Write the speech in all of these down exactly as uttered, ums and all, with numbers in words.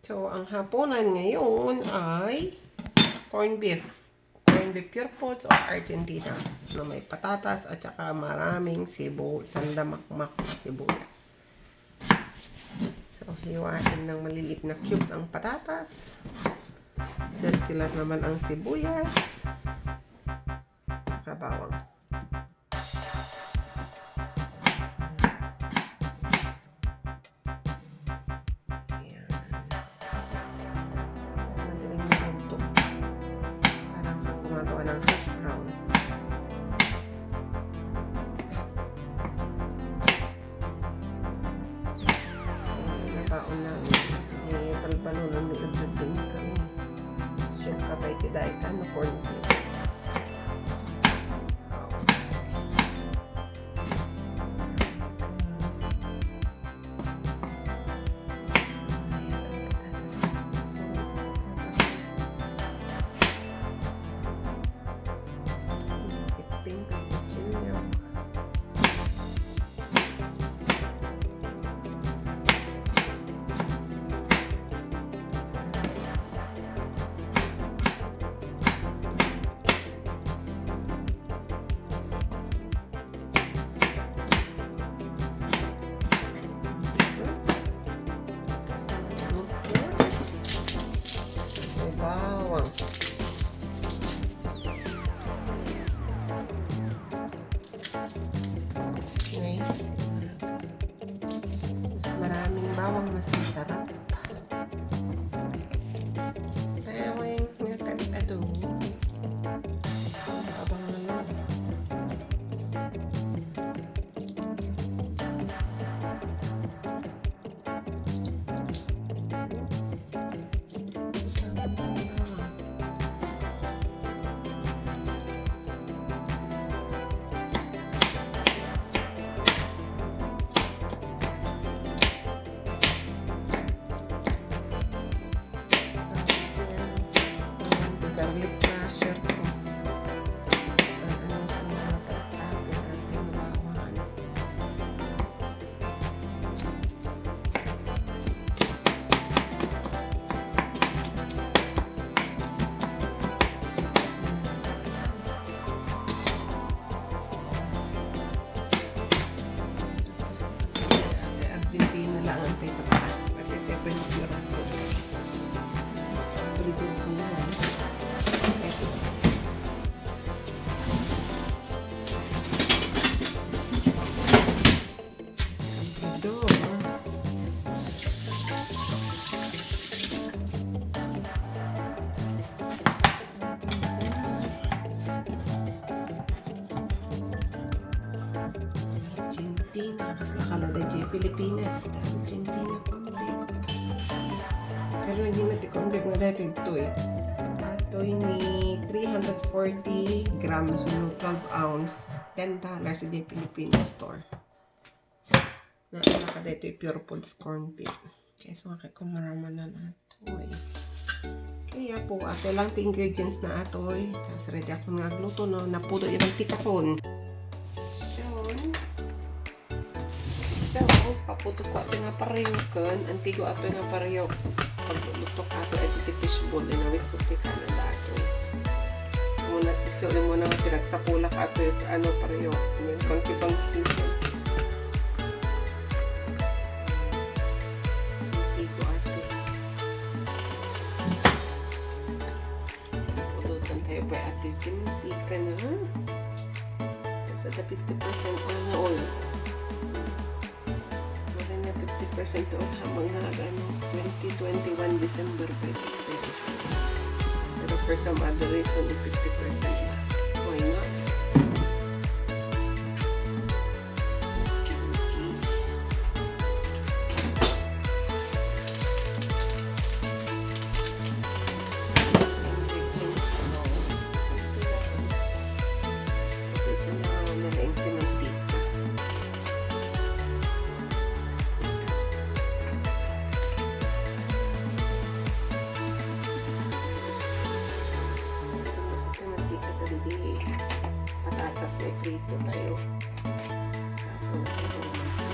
So, ang hapunan ngayon ay corned beef. Corned beef pure foods or Argentina na may patatas at saka maraming sibu-, sandamakmak na sibuyas. So, hiwain ng maliliit na cubes ang patatas. Circular naman ang sibuyas. Saka bawang. Ayan. Madaling maluto. Parang kang gumagawa ng hash brown. Ayan, nabaon na. Eh, balbalonan ni Udruding kami. Sure ka ba iti dayta no corned beef? Pink ang kutsilyo. May bawang. Okay. Mas maraming bawang, mas masarap. Bawang na kan adobo. Abang na lang. Garlic crusher ko. Sa ano, sa mga pagkain, ang tinulawan. Argentina lang ang pinaka. At ito yung pinaka. Abrigo ko na. Ito. Ito. Argentina. Mas nakala da dyan Pilipinas. Argentina corned beef. Pero hindi na ti corned beef nga dahil ito eh. Ito ni three hundred forty grams, no, twelve ounce, ten dollars sa Pilipinas store. Na, naka dito yung Pure Foods corned beef. Okay, so, kaya kumarama na nato eh. Kaya po, ato lang ti ingredients na ato eh. Tapos ready ako nga agluto, no? Napudo yung mantika ko. Yun. So, paputo ko ato nga pariyok. Antigo ato nga pariyok. Pagluto ka ato, ito ti fishball. Inawit ko ti Canada ato. Muna, so, muna nga pinagsapulak ato yung ano, pariyok. Yung bangki-bangki. Antigo ato. Pudutan tayo pa ato yung mantika na. Tapos ada fifty percent oil na oil. Wala na fifty percent oil habang na ano, twenty twenty-one December pa yung expiration. Pero for some other reason, yung fifty percent na. Why not? Ito, mantika ta didi. Patatas nga iprito tayo. Tapos, ito, mantika.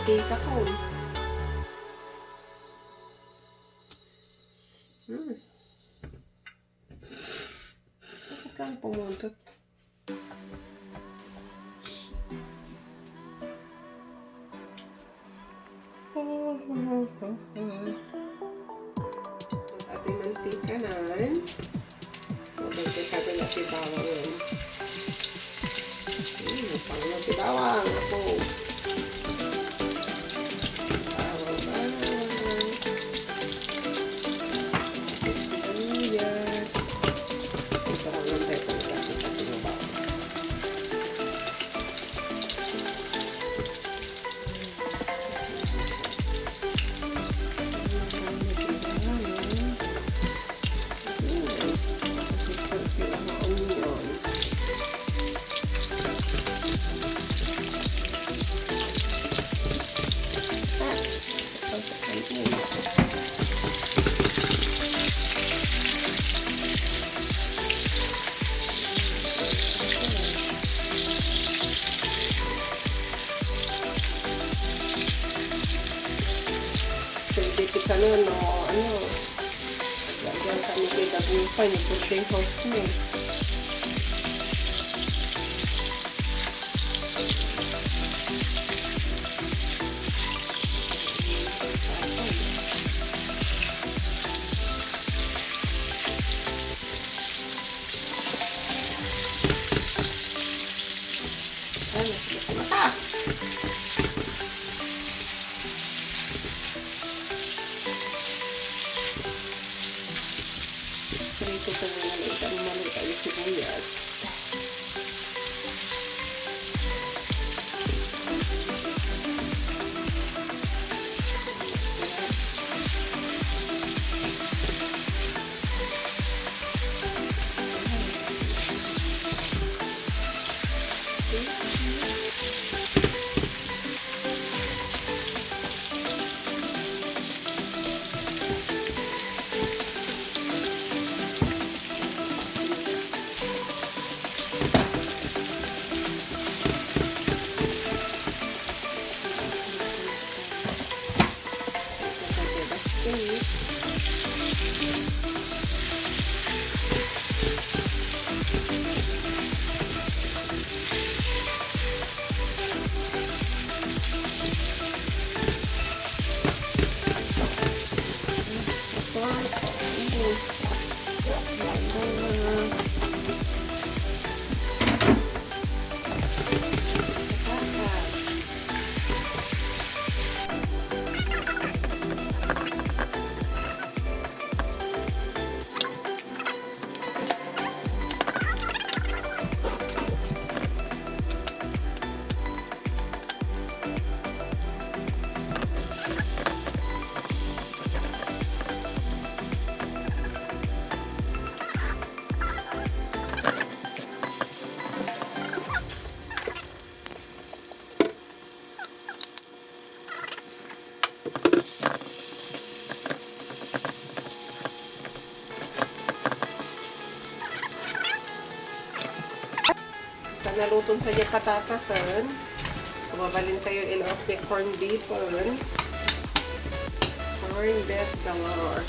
Ika ko. Hmm. Tapos lang pumuntot. Atoy mantikanan. Mabagay ka na ti bawang. Hmm, parang ti bawang. Ako. Bawang, bawang. Sibuyas. Ito lang ang pwede kasi pati yung bawang. Pwede ti kanon, no? Ano? Lagyan kami ti dagupay ni birthday house mi. Ay, mas mata. Prito ko muna na itang manok ay sibuyas. Basta naluton sa diay patatasen, so mabalin tayo in of the corn beef, corn beef galore.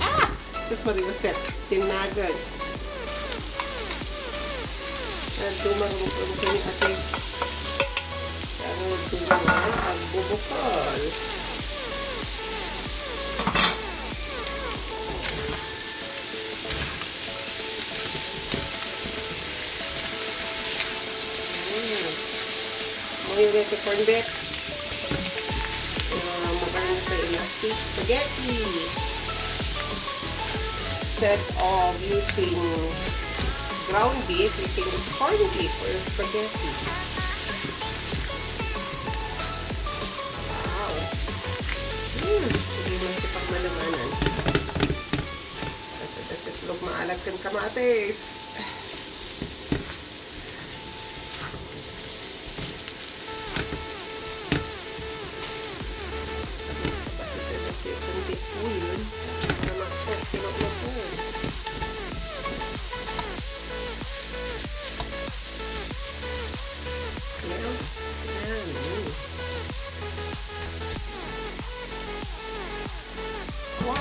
Ah! Sus, Maria Josep, tinagan. Adu, marunong ko ni ate. Ano, adu na, agbubukal. Mm. Mo yung recipe corn beef. Ah, magaling sa elastic spaghetti. Instead of using ground beef, you can use corned beef or spaghetti. Wow! Hmm, hindi mo siya pagmalamanan. Kasi itlog maalat kan kamatis. Kasi, kasi, kunti oil. Para makasarap, pinakuluan. Ayan. Ayan. Mm.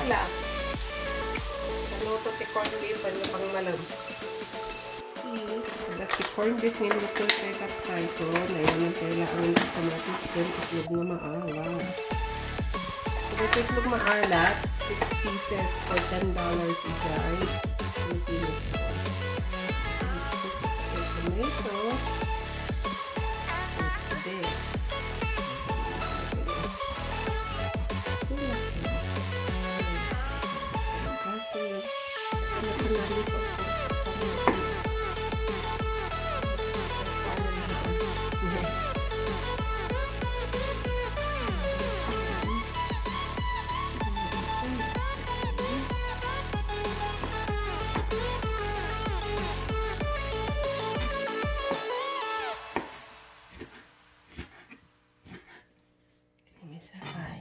Wala. Naluto ti corned beef, ano pang malam? Hmm. Dati corned beef nga niluto tayo katay. So, nayanan tayo lang ang kamatis, then itlog nga maalat. So, dati itlog maalat, six pieces for ten dollars each. Filipino store. Tomato. This. Let me say hi.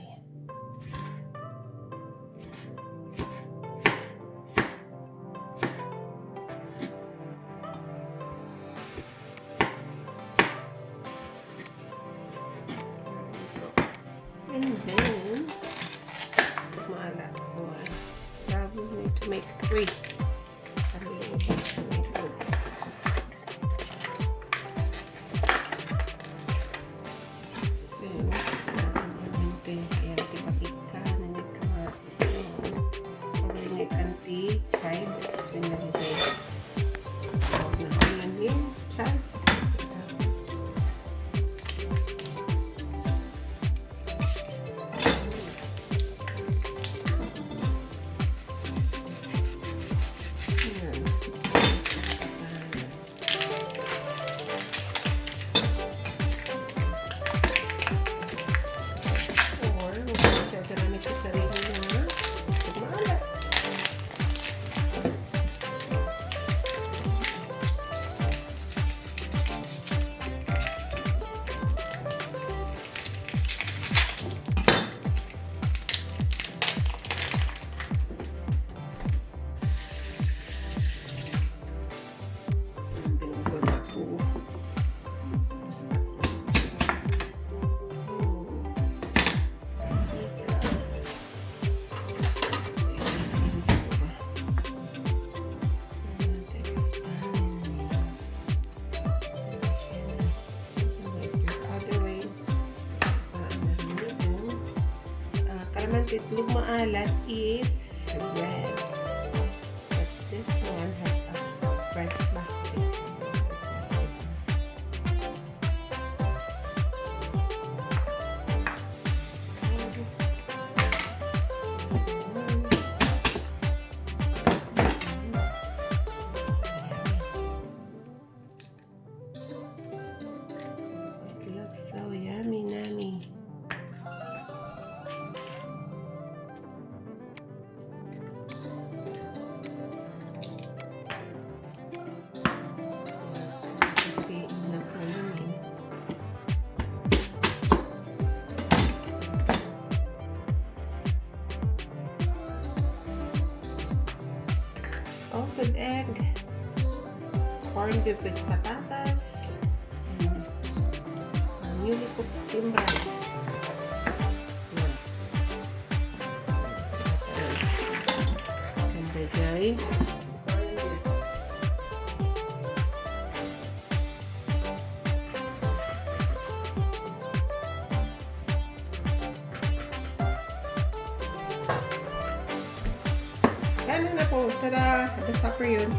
And then, maalat. So, I probably need to make three. Ano yung itlog? So, ayan, ayan, ayan, ayan, tipakit ka, nangyat ka nga. So, pagay nga ikan ti chives, pinagay. So, na, onions, chives. Ayan. Or, magpapagkagamit sa sarili na maalat. This other way. Ah, ano rin ito? Ah, kalaman ti itlog maalat is red. But this one has a red plastic. It looks so yummy, nummy. Okay, enough na yun eh. Salted egg, corned beef with patatas, and, uh, newly cooked steamed rice. Yan. Ganda, guys. Kaya na po. Tada! Tada supper yun.